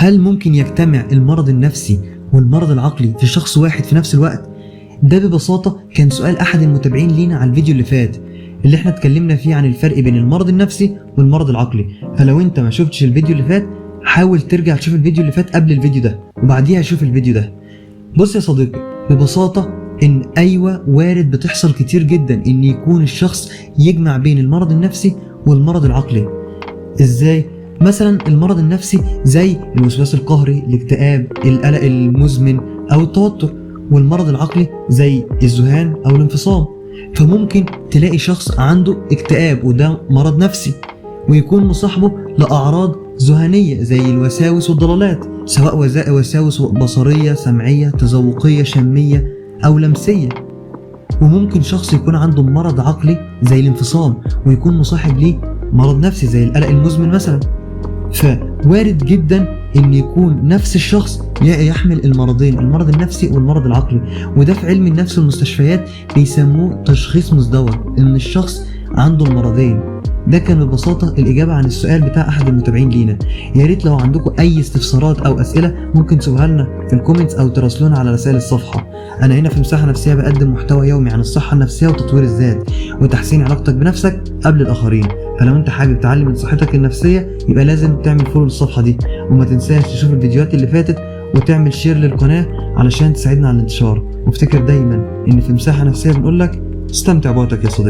هل ممكن يجتمع المرض النفسي والمرض العقلي في شخص واحد في نفس الوقت؟ ده ببساطة كان سؤال أحد المتابعين لينا على الفيديو اللي فات، اللي احنا اتكلمنا فيه عن الفرق بين المرض النفسي والمرض العقلي. فلو انت ما شفتش الفيديو اللي فات، حاول ترجع تشوف الفيديو اللي فات قبل الفيديو ده وبعديها شوف الفيديو ده. بص يا صديقي، ببساطة ان ايوه وارد، بتحصل كتير جدا ان يكون الشخص يجمع بين المرض النفسي والمرض العقلي. ازاي؟ مثلا المرض النفسي زي الوسواس القهري، الاكتئاب، القلق المزمن او التوتر، والمرض العقلي زي الذهان او الانفصام. فممكن تلاقي شخص عنده اكتئاب وده مرض نفسي، ويكون مصاحبه لأعراض ذهانية زي الوساوس والضلالات، سواء وساوس بصرية، سمعية، تذوقية، شمية أو لمسية. وممكن شخص يكون عنده مرض عقلي زي الانفصام ويكون مصاحب ليه مرض نفسي زي القلق المزمن مثلا. فوارد جدا ان يكون نفس الشخص يحمل المرضين، المرض النفسي والمرض العقلي. وده في علم النفس والمستشفيات بيسموه تشخيص مزدوج، ان الشخص عنده المرضين. ده كان ببساطة الإجابة عن السؤال بتاع أحد المتابعين لينا. يا ريت لو عندكم أي استفسارات أو أسئلة ممكن تسيبوها لنا في ال comments أو تراسلونا على رسائل الصفحة. أنا هنا في مساحة نفسية بقدم محتوى يومي عن الصحة النفسية وتطوير الذات وتحسين علاقتك بنفسك قبل الآخرين. فلو أنت حابب تعلي من صحتك النفسية يبقى لازم تعمل follow للصفحة دي، وما تنساش تشوف الفيديوهات اللي فاتت وتعمل share للقناة علشان تساعدنا على الانتشار. وافتكر دايما إن في مساحة نفسية بنقولك استمتع بوقتك يا صديقي.